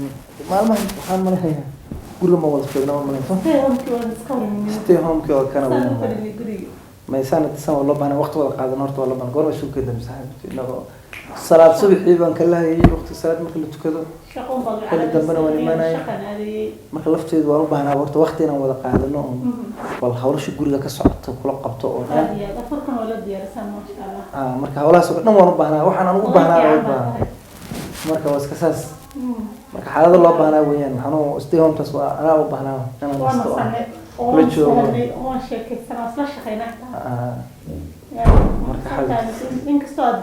Maalmahan waxaan maleynayaa guriga ma wada joogna, ma malayso. Stay home-kii waan iska warinay. Stay home-kii oo kana Saan u weyn. fadhinay guriga. Maysaan san waa loo baahnaa, waqti wada qaadan horta waa loo baahnaa. Goorma isugu keena saaxiibti? Inagoo salaad subaxii baan kala hayay, waqti salaad marka la tukado. Shaqo un baad. Xilli dambena waan imaanaya. Shaqan aadayay. Marka lafteedu waan u baahnaa horta waqti inaan wada qaadano oo bal hawlasha guriga ka socoto kula qabto oo Aad iyo aad, afurkan waa la diyaarsan, maasha Allah. Ah, marka hawlahaas oo dhan waan u baahnaa, waxaan aan ugu baahnaa Fiican waa baa baahnaa tahay. Marka waa iska saas. Marka xaalado loo baahnaa weeyaan, maxaanu stay home taas waa anaa u baahnaa inaan Waan nasto oo nasanay oo kula waan joogo. sahanay oo waan sheekaysanaa, isla shaqaynaa xitaa. Ah, marka Sometimes, inkastoo aad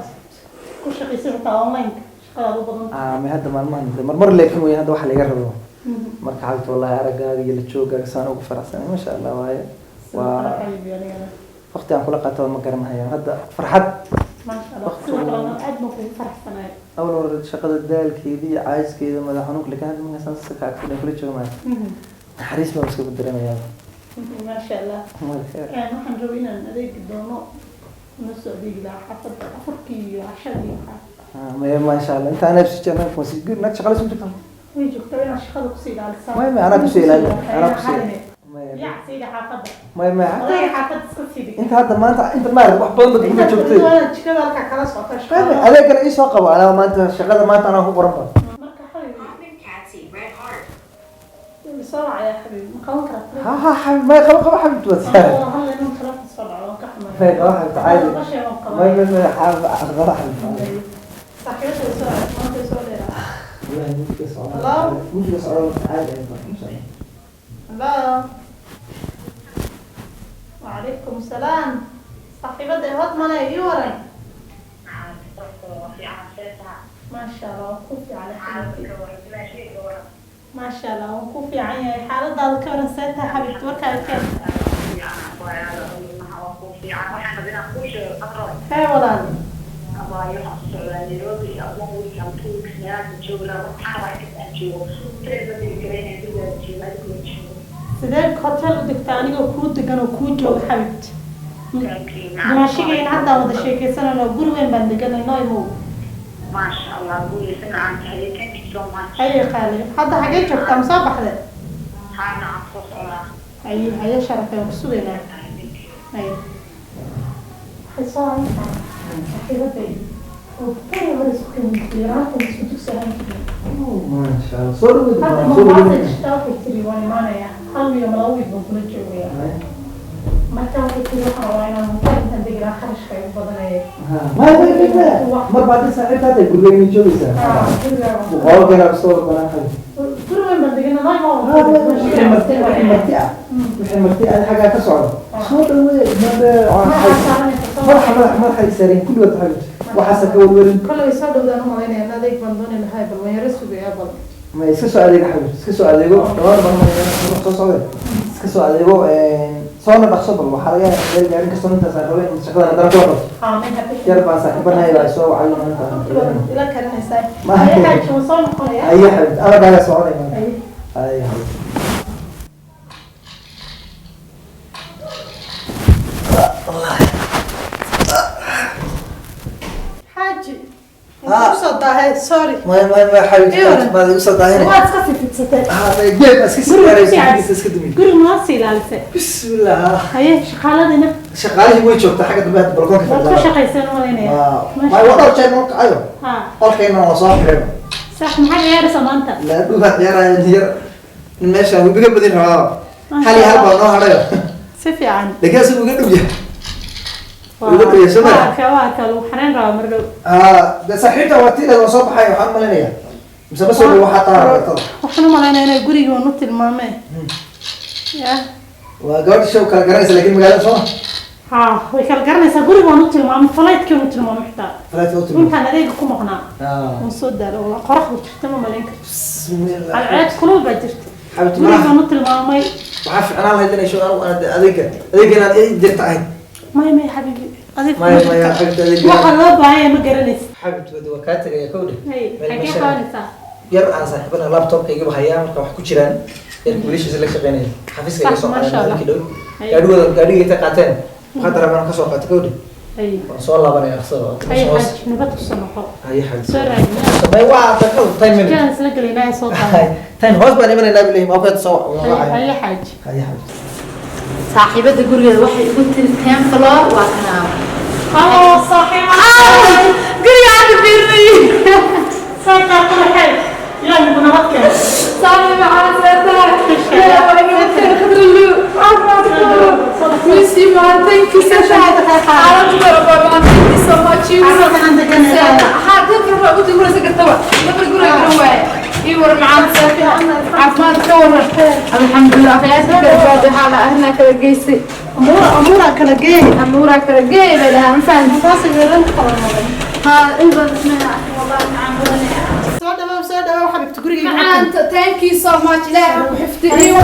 ku shaqaysan xitaa online shaqadaad u badan. Ah, may hadda maalmahan de marmar laakiin weeyaan hadda waxa laga rabo. Marka xabibti, wallahi araggaaga iyo la joogaaga saan ugu faraxsanay, masha Allah waaye. Sidoo kale Waa xabiibi, anigana. Waqti aan kula qaato ma garanahaya hadda farxad. Maasha Allah, sidoo kale aad baan kugu faraxsanahay. Awal hore shaqada daalkeeda iyo caajiskeeda, madax xanuunka, laakiin hadda markaan saan saka agfadhiyan kula joogo maayo, naxariis baan iska dareemayaa. Maasha Allah. Marka Waxaan rabay inaan adeegi doono, una soo adeegi lahaa xaafadda afurkii iyo cashadii waxaa. Ah, maya, maasha Allah, inta anaa sii jecnaa kuma sii nag shaqada soo jirta. Way joogtaa, inaad shaqada kusii ilaalisaa. Maya, maya, anaa kusii ilaalin, anaa kusii maya. Yac siida xaafadda. Maya, maya. Odayga xaafadda iska sii dhig. Inta hadda maanta inta maarag wax badan baad guriga joogtay. Jikada halkaa kala socota Maya, shaqada. maya, adeegana ii soo qabo, anaa maanta shaqada maanta anaa ku qoran ba. Marka xabiibi. Hoffman Catsy Red Heart. Soo wacaya xabiibi, ma qaban karaa? Ha ha xabib, maya, qabo qabo xabibti, waa siyaara. Hal inuu telefoon soo dhaco, waan ka xumahay. Maya, qabo xabibti, caadi. Qashay waan qabaa. Maya, maya, maya, xabib, qabo xabibti. Saaxiibada soo maanta soo dheeraa. Wallahi wiilka socdaa. Hello? Wiilka socdaa caadi ahayn ba, masha Allah. Hello, wacalaykum salaam. Saaxiibada hod male, ii waran. Maasha Allah, waan ku fiican xabiibti. Maasha Allah, waan ku fiican yahay. Xaaladaada ka waran, see tahay xabiibti? Warkaaga keen. Hee walaal. Sidee hotel u degtaa anigoo kuu degan oo kuu jooga, xabiibti? Dumaashigayna haddaan wada sheekaysanayno, guri weyn baan deganay, noo imow. Haye qaali, hadda xagee joogtaa? Ma soo baxde? Haye haye, sharafay, waan ku sugaynaa. Haye, waxay soo haysaa saaxiibaday oo beri hore isku keeni yaraanta isku dugsi ahaan jirnay. Oh, masha Allah, soo dhaweyd. Hadda soo Mombasa dhaweyd. Jirta, waxay tiri waan imaanayaa, hal wiil ama 2 wiil baan kula joogayaa. Marka waxay tiri waxaan rabaa inaan hotel intaan degi lahaa kharashka igu badanaya. Ha, maya, maya, maya, maya, mar baad saaxiibta hadda guriga inay joogaysaa. Guriga. Boqol soo banaan xabib. Guri weyn baan deganaa. Ha, wixii marti, wixii marti ah, wixii marti ah xaggaa ka socda soo dhaweey made. Madaxa madaxa madaxa saareen kulligood xabibti, waxaasa ka warwarin. Kolay soo dhowdaan u malaynaya, adeeg baan dooni lahay, bal waan yaro sugayaa bal. Ma iska soo adeego xabibti, iska soo adeego dhawaan baan malaynaya soo socday, iska soo adeego, soona dhaqso. Bal waxaa laga yaabaa meel gaarin kastoo intaas aan rabay in shaqadan haddana kula qabto. Yar baan saaxiibanahay baa soo wacay maanta. Ila karinaysaa. Ma- Haye xaaji, waan soo noqonaya. Haye xabibti, aragaaga soconaya. Haye. Haye xabibti. Xaaji, waan kusoo daahay, sorry. Maya, maya, maya xabibti. Iyo waran. Maad igu soo daahinay. Waad iska sii fidsatay. Ah, maya, geed baa iska sii gaaraysa, gurigiisa iska dumi. Guriga ma sii ilaalisay? Bismillah. Haye, shaqaaladina? Shaqaalihii way joogtaa xagga dambe, hadda balkoonka Waad ku fadhidaa. shaqayseen malaynaya. Maya, waa dhowr jeer noo kacayo. Qolkayna waa soo xiray. Sax, maxaa ciyaaraysaa maanta? Laadhugaa ciyaaraya yar meesha webiga badin rabaa, hal iyo hal baa noo hadhayo. Si fiican. Laakiin asagu uga dhow yahay, uga dhow yahay, soo ma? Waa ka lagu xanayn rabaa mar dhow. Ah, de saaxiibta waa tiileed, waa soo baxay waxaan malaynayaa, mise ma soo dhow waxaa taara kartada. Waxaan u malaynaya inay gurigii waan u tilmaameen ya. Waa gabadha show kala garanaysa laakiin magaalada soo ma? Ha, way kala garanaysaa, guriga waan u tilmaamay, flightki waan u tilmaamay xitaa. Flight u tilmaamay. Intaan adeega ku maqnaa. Waan soo daalo wallah, qoraxdu jirta, ma malayn karto. Bismillah. Cadceed kulul baa jirta. Xabibti, guriga malaha waan u tilmaamay. Waxaa fiicnaan lahayd inay show anigu aan adeega adeega inaad ii dirta ahayd. Maya, maya xabiibi, adeeg. Maya, maya xabibti, adeega. Waxa loo baahan yahay ma garanaysa. Xabibti, wadi waa kaa tegaya kowdhe. Hay. Meel xagee meesha- qabanaysaa? Yar aan saaxiibana laptopkayga hayaa, marka wax ku jiraan yar wiilashiisa la shaqeynaya xafiiska iga Sax, soo masha qaadeen Allah. maalinki dhow. Hay. Gaadhigooda gaadhigay intay qaateen waxaa darabaan ka soo qaatay kowdhe. Hay. Waan soo laabanaya dhaqsada. Hay xaaji, nabad ku soo noqo. Haye xaaji. Soo raadina. Samay waa dakal time minute. Jaan isla gelaynaa soo tahay. Time hoos baan imanaynaa bilahi ma okay soo Hay haye xaaji. Haye xaaji. Saaxiibada gurigeeda waxay igu tiri ten floor waa kanaa. Oh, saaxiib. Guriga hadda fiirinayay. Saaxiib qurxay. Ilaahay ku nabad keeno. Saaxiib maxaa seetahay? Yaa waa inuu tiri khadrulu. Caafimaadku. Miss you man, thank you so much. Xaaladdu waa man, thank you so much. You haa ten floor baa ugu guraysa kartaba. Nafar guriga garan waaye. Ii war macaan caafimaad ka waran. Alxamdulillah, qiyaasta kala baad waxaa la arrinaa kala geysay. Amuura amuura kala geey. Amuuraa kala geey bay dhahaa, ma fahanti? Saas weeran kala noqday. Haa, in badan isma wallahi macaan badan. Soo dhawow xabibti gurigayga. Macaanta, thank you so much. Ilaahay ha ku xifdiyo.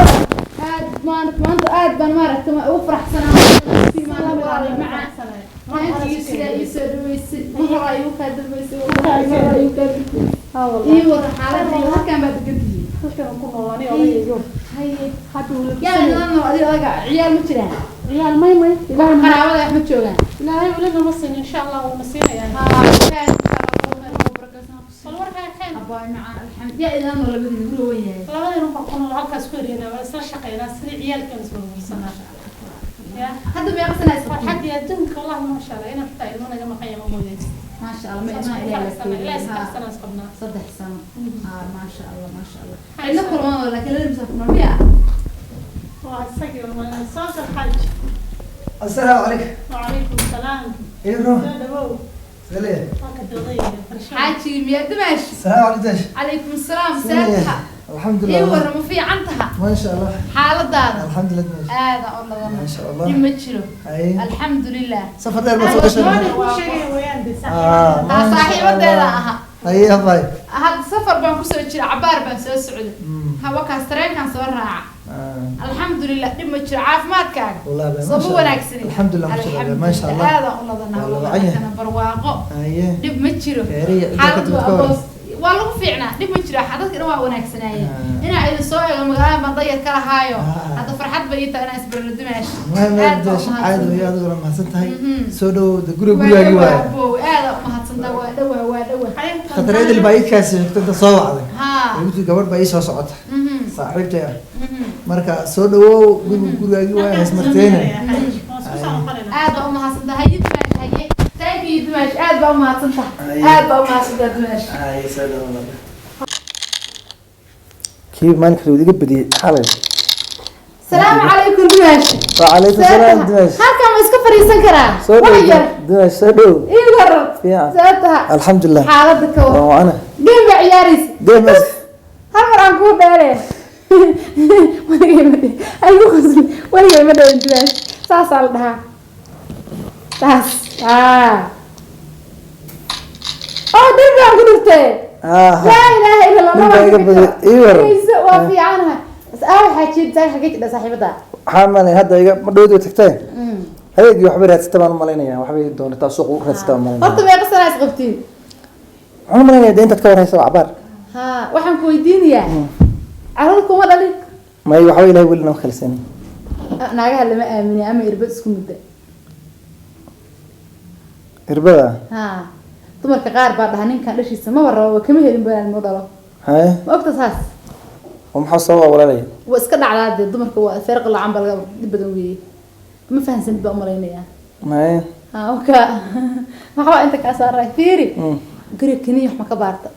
Aad maanta maanta aad baan maaragtay ma ugu faraxsanaa. Macaan. Thank you sidaa ii soo dhaweysay. Mar hore ayuu kaa dambeysay. Wallahi mar hore ayuu kaa dambeysay. Haa wallahi. Ii wada xaaladda iyo halkaan baad degan tihiin. Halkan ku nool aniga odayga. Haye. Hadda wuu Yaa labisanaya. nana adiga odaga ciyaal ma jiraan. Ciyaal may may. Ilaahay Qaraabada wax ma joogaan. Ilaahay weli nama siin insha Allah wuu na siinayaa. Haa, ilaahay insha Allah kuu khayr kuu barakaysan ha ku siiyo. Bal warkaa keen. Abbaay macaan alxamd. Yaa idan labadii guriga weyn yahay. Labadeen baa ku nool halkaas ku eryanaa waa isla shaqeynaa sidii ciyaalkan isla warsanaa. Ya. Hadda meeqa sana is qabtiin? Farxad iyo adduunka wallahi maasha Allah inaan xitaa ilmo naga maqan yahay ma moodaysid. Maasha Allah, ma ilmaha Ilaahay la Ilaahay keenay. saddex sano is qabnaa. 3 sano. Ah, maasha Allah, maasha Allah. Cidna kulmaan laakiin laba misaa kulmaan miya? Waa isagii waa soo gal xaaji. Assalaamu calaykum. Wacalaykum salaam. Ibro. Soo dhawow. Sale. Waa ka doodayga barasho. Xaaji miyaa dimaash? Assalaamu calaykum. Calaykum salaam, saataha. Alxamdulillah. Ii warran ma fiican taha? Ma sha Allah. Xaaladaada? Alxamdulillah dimash. Aad aan u ladana. Ma sha Allah. Dhib ma jiro. Haye. Alxamdulillah. Safar dheer baa soo gashay. Gabadha kuu sheegay weeyaan dee Ah, saaxiibada. Haa, ma sha saaxiibadeeda Allah. aha. Haye abay. Hadda safar baan kusoo jira, cabaar baan soo socday. Hawakaas tareenkaan soo raaca. Alxamdulillah, dhib ma jiro caafimaadkaaga. Wallahi ma Soo sha ma Allah. wanaagsanin. Alxamdulillah, ma sha Allah, ma sha Allah. Aad aan u ladana. Waa la wacan yahay. Kana barwaaqo. Haye. Dhib ma jiro. Feeriya cidda ka Xaaladdu timid waa ka waran. boos. Waa lagu fiicnaa, dhib ma jiro. Dadka dhan waa wanaagsanaayeen. Ah. Inaa idin soo eego magaalada baan dayar ka lahaayo. Ah. Hadda farxad bay ii tahay inaan isbarno dimaash. Ma Aad baan dimash u caadi mahadsantahay. way adiguna mahadsan tahay. Mhm. Soo dhawow de guriga Waa gurigaagii dhawaa, waaye. abow. Aad aa u mahadsantahay. Waa dhawaa, waa dhawaa. Khatar idil baa ii kaasi sheegtay inta soo wacday. Haa. Igu tiri gabadh baa ii soo socota. Saaxiibtay ah. Marka soo dhawow guriga gurigaagii waaye haysmarteene. Aad baa u mahadsantahay. Haye dimaash, haye. Thank you dimaash. Aad baa u mahadsantahay. Haye. Aad baa u mahadsantahay dimaash. Haye soo dhawow. Kii maalinka la iga badiyay xalay. Salaamu calaykum dimaash. Wacalaykum salaam dimash. Halkaan ma iska fadhiisan karaa? Soo Wax dhawow yar. dimash soo dhawow. Ii waran. Fiican. Sababta Alxamdulillah. xaaladda ka Waa waran. wacana. Game baa ciyaaraysa. Game as Hal mar aan kuu dheere. Weligay ma dhihin. Ay igu qosli. Weligay ma dhihin dimaash. Saasaa la dhahaa. Saas. Haa. Oo derbi aan ku dhuftay. Ah. Laa ilaaha illa Allah. Nin baa iga badiyay. Ii waran. Mayso, waa fiicanahay. Aaw xaajiid tahay xagee jidha saaxiibada. Waxaan malay hadda iga ma dhowd way tagteen. Adeegii waxbay raadsata baan u malaynayaa. Waxbay doonataa suuq u raadsata baan Horta malaynayaa. meeqa sana is qabtiin? Waxaan u malaynayaa dee intaad ka warhaysa waa cabaar. Haa, waxaan ku weydiinayaa. Carruur kuma dhalin. May waxba Ilaahay weli nama kala siinin. Naagaha lama aamini ama irbad isku mudda. Irbada. Haa. Dumarka qaar baa dhaha ninkan dhashiisa maba rabo, waa kama helin baan ilmo dhalo. Haye. Ma ogta saas? Oo maxaa sababa walaalay? Waa iska dhacdaa dee dumarka waa feerq lacan baa laga dhib badan weeye. Ma fahansanid baa u malaynayaa. Maye. Haa, oka. Maxaa inta kaa saaray? Fiiri. Guriga kiniya wax ma ka baarta?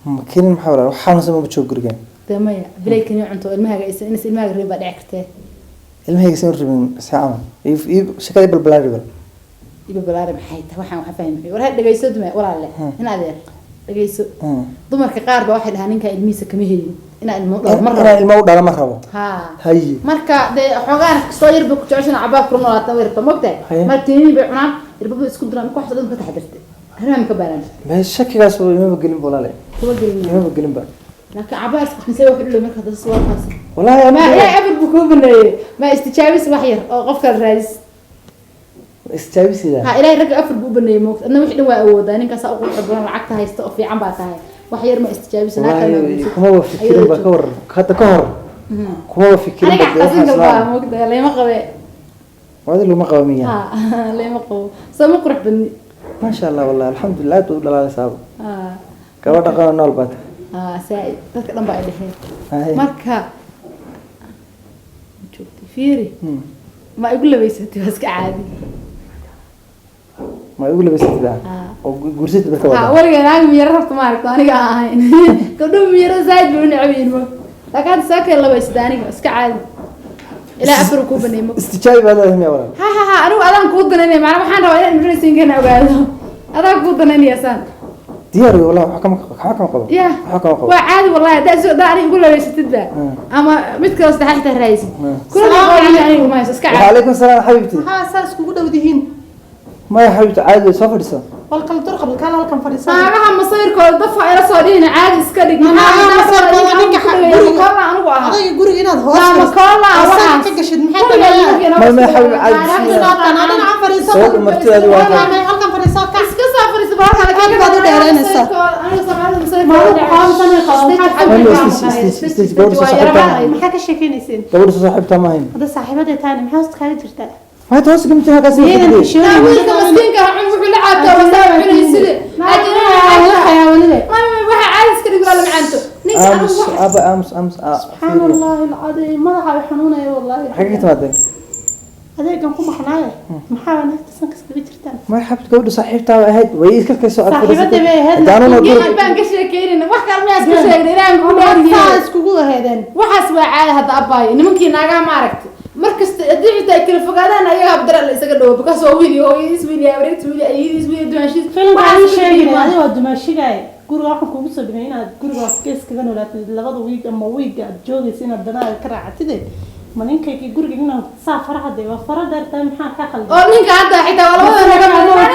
Ma keenin maxaa walaal? Wax xanuunsan ma joogo guriga. Dee maya, bilay kiniya cunto ilmahaaga aysan inas ilmahaaga rabin baa dhici kartee. Ilmahayga san rabin si camal. Ii shakada balbalaari bal. Iba balaari maxay tahay? Waxaan waxa fahmay. War ha dhageyso dumay walaalle. In adeer dhageyso. Dumarka qaar baa waxay dhahaan ninka ilmihiisa kama helin. Inaa ilmo dhalo ma Inaan rabo. ilmo u dhalo ma rabo. Haa. Haye. Marka dee xoogaan soo yar bay ku jeceshan cabaar kula noolaata way rabtaa moogtahay. Haye. Marka tiniin bay cunaan irbad bay isku duraan marka wax dhan ka taxadirtay. Arrimaha ma ka baaraan. Ma shakigaas oo imaba gelin walaalay. Kuma gelin. Imaba gelin ba. Laakiin cabaar isku xinsay wax u dhow marka dad soo qaas. Wallaahi Ma aniga ilaahay afar buu kuu baneeyay. Ma istijaabis wax yar oo qofka raadis. Istijaabisida. Ha ilaahay ragga afar buu u baneeyay moogta. Adna wixii dhan waa awoodaa ninkaas u qurux badan lacagta haysta oo fiican baa tahay. Wax yar ma istijaabis naa kale. Wallaahi kumaba fikirin ba ka war hadda ka hor. Kumaba fikirin Aniga ba dee xataa waxaas single baa la'aan. moogta layma qabe. Waadi laguma qabo miya? Ha, lama qabo. Soo ma qurux badni? Maasha Allah, wallahi alxamdulilah, aad baad u dhalaalaysaaba. Ha. Gabadha qaba nool baa tahay. Ha, saaid dadka dhan baa ay dheheen. Haye. Marka joogtay, fiiri. Ma igu labaysatay? Waa iska caadi. Ma igu labaysatid ah? Ha. Oo guursatid dadka Ha. wadaa. Weligaa naag miyaro rabta ma aragto aniga aan ahayn. Gabdhuhu miyaro zaaid bay u necab yihiin mo, laakiin hadda saa kale labaysata aniga iska caadi, ilaa afar uu kuu baneeymo. Istijaabi baad leedahay miya, walaal? Ha ha ha, anigu adaan kuu danaynaya. Macnaa waxaan rabaa inaan impressinkana ogaado. Adaan kuu danaynaya saan. Diyaar wey wallahi, waxba kama qabo. Ya. Waxba kama qabo. Waa caadi wallahi, haddaa haddaa aniga igu labaysatid ba ama mid kaloo saddexaad xitaa raaysid kula Salaamu noqon calaykum. aniga ma hayso, iska caadi. Wacalaykum salaam, xabiibti. Maxaa saas kugu dhow dihiin? Maya xabiibti, caadi wey, soo fadhiso. Wal kala durqab kaala halkan fadhiisan. Naagaha masayrkooda dafa ila soo dhihina, caadi iska dhig. Naagaha masayrkooda ninka guriga- Makoola anigu ahaa. Odayga guriga inaad hoos Naa makoola. oo Waxaas sanka ka gashid maxay tahay? Maya, xabiib, caadi bismillah. Dhinacan fadhiiso. Soo martidaadi waa kan. Halkan fadhiiso, kac. Iska soo fadhiiso baa halkan. Aad baad u dheeraynaysaa. Aniga Soomaalida Maalin masayrkooda qaamsan ay qabaan. Maya, gabadha soo saaxiibtaa. Maxaa ka sheekaynayseen? Gabadha soo saaxiibtaa ma ahayn. Hadda saaxiibaday tahayna maxaa hoosta kaaga jirtaa? Maxay hoos gami jirtaa halkaas? Miyadan fadhiyay? xishoonayn? Wiilka maskiinka ah wuxuu la caabtaa wasaa cunay sida xayaawanide. Waxa caadi iska dhig, waa la macaanto ninka Aamus. anigu wax. Aba, aamus, aamus, ah. Subxaan allahi alcadiim, madaxa ay xanuunaya wallahi. Maxay ka timaadeen? Adeegan ku maqnaaye, maxaa naagta sanka iskaga jirtaan? Maya xabiibti, gabadha saaxiibtaa bay ahayd, way iska kasoo ag. Saaxiibadii bay ahayd. Daanuna Geed guri baan ka sheekeynayna, wax kale miyaa isku sheegnay? Ilaahan ku Saa dhaariye. iskugu aheedeen. Waxaas waa caadi hadda abaayo. Nimankii naagaha ma aragtay, markasta haddii xitaa ay kala fogaadaan ayaga habdara la isaga dhawo, because waa wiil iyo hooyadiis, wiil iyo habaryartiis, wiil iyo ayadiis, wiil iyo dumaashiis. Filimka Waxaas aan iska sheegay dhigmaan. Adiga waa dumaashigaay. Guriga waxaan kugu soo dhigay inaad guriga gees kaga noolaatid labada wiig ama wiiga aad joogaysa inaad danaaga ka raacatide. Ma ninkaygii guriga inaan saa faraha dee waa fara dheertahay, maxaa ka qaldan? Oo ninka hadda xitaa waa labada naga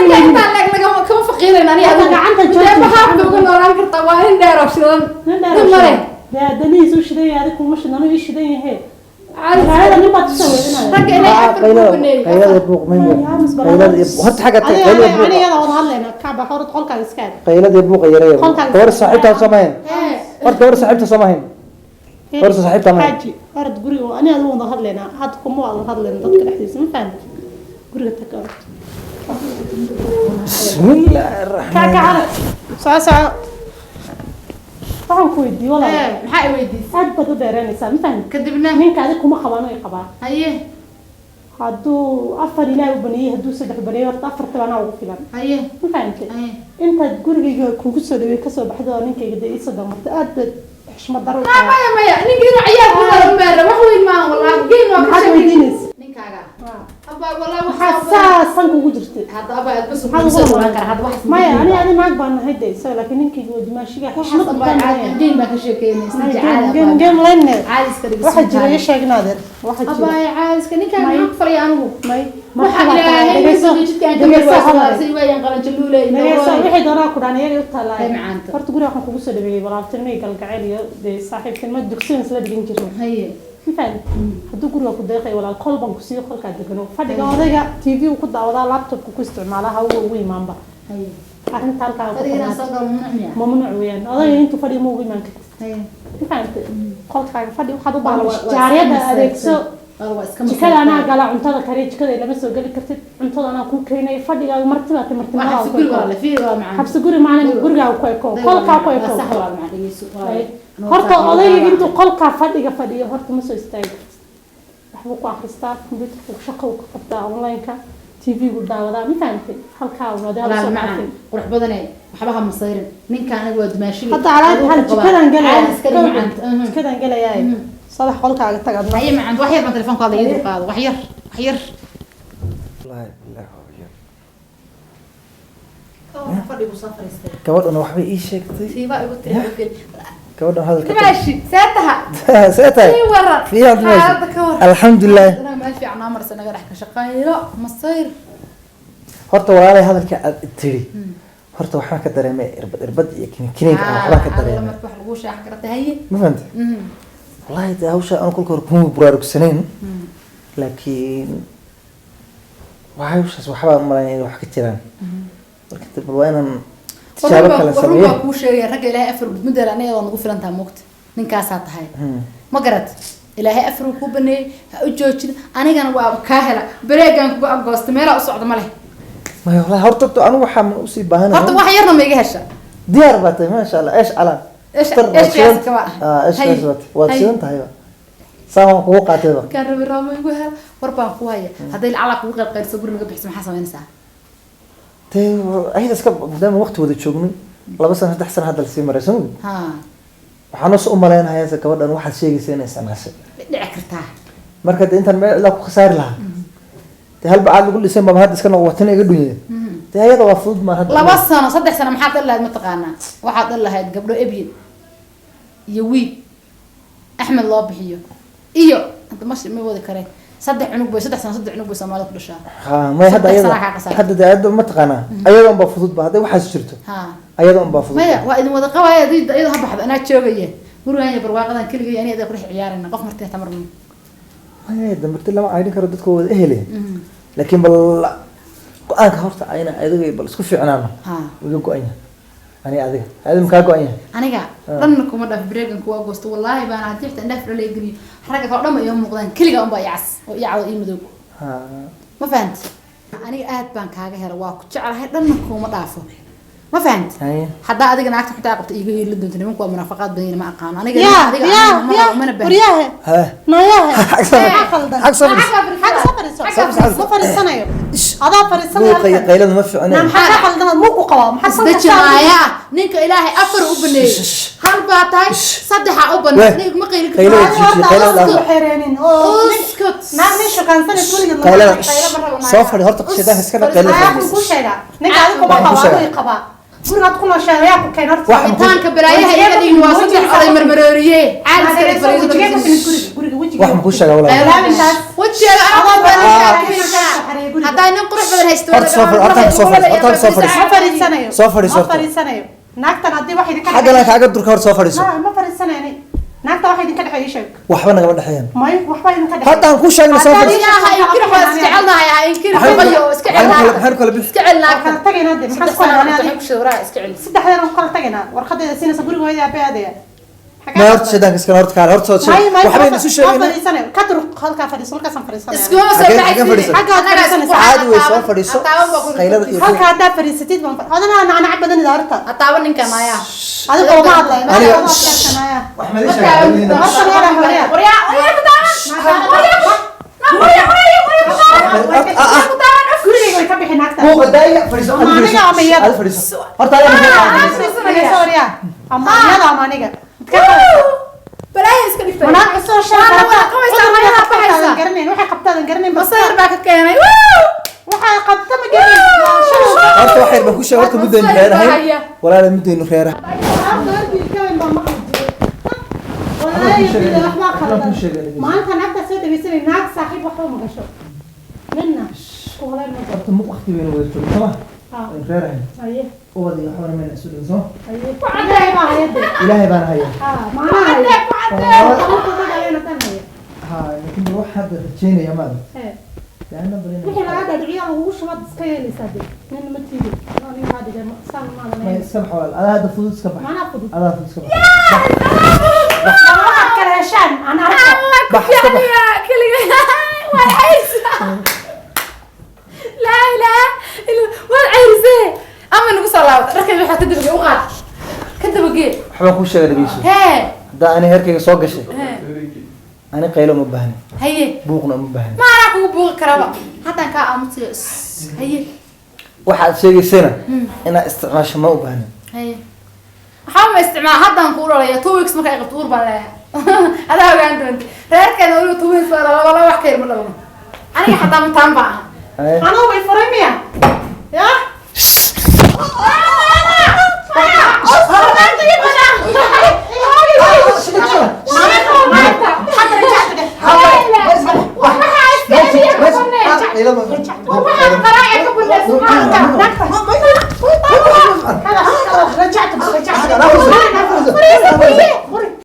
ninka xitaa leeg naga kama faqiirayn aniga. Hadda gacanta jooji. Intee bahaabka uga noolaan kartaa? Waa nin dheer oo shidan. Nin dheer nin oo male. shidan. Dee danihiis u shidan yahay, adiga kuma shidan, anigu ii shidan yahay. Caadi. Magaalada nin baad kusoo weydinaya. Ragga ilaahay afar qaylada kuu baneeyey. Qaylada buuq muhiim wey. Qaylada iyo horta xagga tag, qaylada buuq. Aniga wada hadlayna kacba horta qolkaaga iska aad. Qaylada iyo buuqa yareeya. Qolkaaga. Gabadha saaxiibtaa soo mahayn. Ee. Horta gabadha saaxiibta soo mahayn. Horta saaxiibtaa ma ahayn. Xaaji, orod guriga, ani adigu wada hadlaynaa hadda, kuma wada hadlayna dadka dhexdiisa, ma fahamtid? Guriga tag, orod. Bismillaahi kac. raxmaan. Kac, orod, soco, soco. Waxaan ku weydiiyey walaal. Ee, maxaa i weydiisay? Aad baad u dheeraynaysaa, ma fahamtid? Kadibna? Ninka adiga kuma qabaan, way qabaa. Haye. Hadduu afar ilaahay u baneeyey, hadduu saddex baneeyey, horta afarta anaa ugu filan. Haye. Ma fahamtid? Haye. Intaad gurigayga kugu soo dhawey kasoo baxdo oo ninkayga dee iisoo damarto, aad baad xushmad daro u Ah, tahay. Maya maya, ninka inuu ciyaar ku daro meera wax weyn maaha wallahi, game waa ka Maxaad sheekay. weydiinaysa? Ninkaaga abaa wallahi Maxaa waxaa saa sanka ugu jirtay? Hadda abaa aad bas Maxaad ugu soo ugu dhawaan kara hadda wax. Maya, ani adi naag baan nahay de isaga, laakiin ninkayga waa dumaashiga waxaas xushmad abaa baan caadi leeyahay. game baan ka sheekeynay, isna caadi Game abaa. game line. Caadi iska dhig. Waxa jira ii sheeg naadir, waxa jira. Abaa caadi iska, ninkaaga May. maxaa ku falaya anigu? May. Waxa ilaahay soo jidka aan ka Dhegeyso, hadal. waasay waayaan qalan jaluulay. Dhegeyso, wixii doonaa ku dhaan iyaga u taalaay. Hay macaanta. Horta guriga waxaan kugu soo dhaweeyey walaaltinimo iyo galgacayl iyo dee saaxiibtinimo, dugsigan isla dhigan jirnay. Haye. Ma fahamtid? Hadduu guriga ku deeqay walaal, qol baan ku siiyo, qolkaa degano, fadhiga odayga TV uu ku daawadaa, laptopka ku isticmaalaa, ha ugu imaanba. Haye. Arrinta halkaa ku Fadhiga qornaa. soo galo mamnuuc miya? Mamnuuc weeyaan, odayga intuu fadhiga ma ugu imaan kartid. Haye. Ma fahamtid? Qolkaaga fadhi, waxaad u Walaal, baahan waa jaariyada iska adeegso. Walaal, waa iska Jikada anaa masaytaa. gala, cuntada kariya, jikada lama soo geli kartid, cuntada anaa kuu keenaya, fadhigaaga martibaad Waa martinimada xabsi guri walaal, fiir waa macaan. Xabsi guri maalin gurigaaga ku eko, qolkaa ku eko. Waa sax walaal, macaan dhegeyso walaal. Horta odayga intuu qolkaa fadhiga fadhiyo horta ma soo istaagi kartid. Waxbuu ku akhristaa computerku, shaqo uu ka qabtaa online-ka, TV-gu daawadaa, ma fahamtay? Halkaa un oday Walaal soo macaan, qaatay. Qurux badane, waxba ha masayrin. Ninka aniga waa dumaashiga. Hadda calaad hal jikadan Caadi iska dhig galayaa, macaan. jikadan galayaa, sabax qolkaaga tag adna. Haye macaan, wax yar baan telefoonka hadla, ii dulqaado wax yar, wax yar. Wallaahi billahi waa yar. Fadhigu soo fariistay. Gabadhuna waxbay ii sheegtay. Tiibaa igu tiri. Gabadhan hadalka Dimaashi, see taha? See tahay? Ii waran. Fiican dimaashi. Xaaladda ka waran? Alxamdulilah. Anaa meel fiican noo marsa, naga dhex ka shaqeyno masayr. Horta walaalay, hadalka aad tiri horta waxaan ka dareemay irbad irbad iyo kiniin ah waxbaan ka dareemay. Marka wax lagu shaax karata, haye. Ma fahamtay? Wallahi dee hawsha aan kolka hore kuma buraarugsanayn, laakiin waa hawshaas waxbaan u malaynaya inay wax ka jiraan. Marka dee bal waa inaan tijaabo kale Warun sameeyo. baa kuu sheegaya, ragga ilaahay afar gudmudeel aniga waa nagu filan tahay, moogta ninkaasaa tahay. Ma garat? Ilaahay afar ku baneeyay, ha u joojin. Anigana waa kaa hela bareegan kugu agoosta, meelaa u socda ma leh. Maya, wallahi horta anigu waxaa ma usii baahanahay. Horta wax yarna ma iga hesha. Diyaar baa tahay, maasha Allah. Eesh calaan. Eesh qiyaas kama aha. Ah, eesh Hay. qiyaas baad waad Hay. shidan tahay ba. Saan waan kugu qaatay ba. Kaan rabi raamo igu hel, war baan ku haya. Hadday lacala kugu qayb qaybso, guri naga bixiso, maxaa samaynaysaa? Dee ayada iska maadaama waqti wada joognay, 2 sano 3 sano hadda lasii maray, soo ma? Ha. Waxaan us u malaynayaa se gabadhan waxaad sheegaysa inay isticmaashay. Dhici kartaa. Marka dee intaan meel ilaa ku khasaari lahaa, dee halba caad lagu dhisay baba hadda iska noq watina iga dhunyay. Dee ayada waa fudud maan hadda. 2 sano 3 sano maxaad dhali lahayd? Mataqaanaa, waxaad dhali lahayd gabdho Ebyen iyo wiil Axmed loo bixiyo iyo hadda ma wadi kareen. Saddex cunug bay, 3 sano saddex cunug bay Soomaalida ku dhashaa. Ha, may hadda Saddex ayada sano kaa khasaartay. Hadda dee ayada ma taqaanaa, ayada unbaa fudud ba hadday waxaas jirto. Ha. Ayada unbaa fudud. Maya, waa idin wada qabaya. Iyada ha baxdo, anaa joogaya gurigan iyo barwaaqadan keligay, ani adaa kudhex ciyaarayna, qof marti tamar. Maya, damarti lama caydhin karo, dadka waa wada ehele, laakiin bal go-aanka horta ayna adiga bal isku fiicnaano. Ha. Iga go-an yahay ani adiga, adiga makaa go-an yahay? Aniga dhanna kuma dhaaf, breegan kuwa goosto, wallaahi baana haddii xitaa indhaha filo laga geliyo, ragga kale dhan ba iima muuqdaan, keliga unbaa i cas oo i cado, ii madow. Ha. Ma fahanti? Aniga aad baan kaaga hela, waa ku jeclahay, dhanna kuma dhaafo, ma fahanti? Haye. Haddaa adiga naagta xitaa qabta iiga hiili doonto, nimanku waa munaafaqaad badan yihiin, ma aqaano aniga. Yaa Adiga yaa aniga ma yaa rabo, mana baahin. Waryaahe. Ha. Nooyaahe. Xag soo Maxaa khaldan? Xag soo fadhiiso. Xag soo fadhiiso. Xag soo fadhiiso. Ma fadhiisanayo, adaa fadhiisanaya Buuqa iyo halkan. qaylada ma fiicne. Naa, maxaa ka khaldan? Muu ku qabaa? Maxaa Isdeji maaya, ninka Ilaahay afar u baneeyey, hal baa tahay, saddexa u baneeyey, aniga kuma qayli Qaylada karto. jooji, qaylada dhaaf. Xereenin oo Uskut. naag nin shukaansanaysa weligeed lama Qaylada qaylo ma rabo. soo fadhi horta, shaydaanka iska dhaq, qaylada. Ayaa kuu sheegaa ninka adiga kuma Waxaan qabo ku sheegaa. adigu qabaa, gurigaad ku nooshahay ayaa ku keen horta. Rabitaanka balaayaha iga dhigin, waa saddex oday marmarooriye. Wejigee ku timid guriga? Guriga wejiga. Wax ma kuu sheegaa, walaal? Wejigeeda anaa haddaa nin qurux badan haysto. Horta soo fadhi, horta soo fadhi, horta soo fadhiiso. Ma fadhiisanayo. Soo fadhiiso Ma horta. fadhiisanayo. Naagtan haddii wax idinka Xaggana kaaga durka, hor soo fadhiiso. Ma fadhiisanayni. Naagta wax idinka dhexeeya ii sheeg. Waxba nagama dhexeeyaan. May, waxba idinka dhexeeya. Hadda aan kuu sheegna, soo fadhiiso. Ilaaha inkiri, waa isjecelnahay, ha inkiri, bayo iska Maxaynu cel. maxaynu kala bixi? Iska cel Waa naagta. kala tagaynaa dee, maxaa Saddex isku sano haynaa waxay adiga? ku shawraa, iska cel. Saddexdeena ku kala tagaynaa, warqadeeda siinaysa, guriga hooyada aabbe aadaya. Ma horta shaydaanka iska horta kaale horta soo May, may. waxbaynu isu Ma sheegaynaa. fadhiisanayo, ka dur halkaa fadhiiso, halkaasaan fadhiisanaya. Iskuma soo Xaggee fadhiisan? Xagga aad fadhiisanaysaa. Caadi wey, soo fadhiiso. Qaylada iyo Halka haddaa fadhiisatid baan adana nacnac badan ida horta. Ha taaban ninka maaya. Adiga uma hadlayo. Aniga- Aniga wax ma idin sheegaa? Horta meelaha hore. Waryaa, waryaa ku taaban. Waryaa, waryaa, waryaa, waryaa ku taaban. Ah, ah. Ku taaban. Gurigayga way ka bixi naagta. Buuqa daaya, fadhiiso. Ama aniga ama iyada. Adiga fadhiiso horta, adiga fadhiiso. Aniga sorry ah. Ama iyada ama aniga. Midka kale. Balaayo iska dhigtay. Wanaag cusub sheeg. Waana wada qabaysaa, hooyadaa baxaysaa. Garanayn waxay qabtaadan garanayn. Masayr baa ka keenay. Waxay qabta ma garanayn. Horta wax yar baan ku sheegay, horta muddaynu reerahay, walaala, muddaynu reerahay. Maanta naagta soo dhaweysanay, naag saaxiib waxba ma gasho midna kuuleen ma gasho. Horta mu waqti baynu wada joogno, soma? Aynu reerahay. Haye. Ubad iyo waxbana mayna isu dhigin, soma? Haye, Ilaahay baa hayade. Ilaahay baana haya. Maanaha haya. Ha, laakiin bal wax hadda rajaynaya maada leanna bal inaan- Wixii lagaa dhaadhiciyo lagugu shubaad iska yeelaysaa dee, nin ma tiidi nin kaa dhigay saan May maadan. iska bax, walaal, adaa hadda fudud, iska bax. Maanaa fudud. Adaa fudud, iska bax. Waxaad kala heshaan aan arko. Bax, iska bax. Keliga waad cayrisaa, laa ilaaha illa waad cayrisee, ama nagu soo laabata dharkayga waxaa ka dabagee, u qaad ka dabagee. Waxbaan kuu sheegay, dhegeyso. Hee. Haddaa ani heerkayga soo gashay, Hee. ani qaylo uma baahni. Haye. Buuqna uma baahni. Ma anaa kugu buuqi karaba, haddaan kaa aamusiyo. Haye. Waxaad sheegaysana inaad isticmaasho ma u baahni. Haye, waxaa ma isticmaal, haddaan kuu dhalaya 2 weeks marka ay qabto, uur baan leeyahay, adaa ogaan doonta reerkeena weliba 2 weeks baa laba laba, wax ka yar ma dhalno, aniga xataa mataan baa aha. Haye. Anuu way furay miya ya?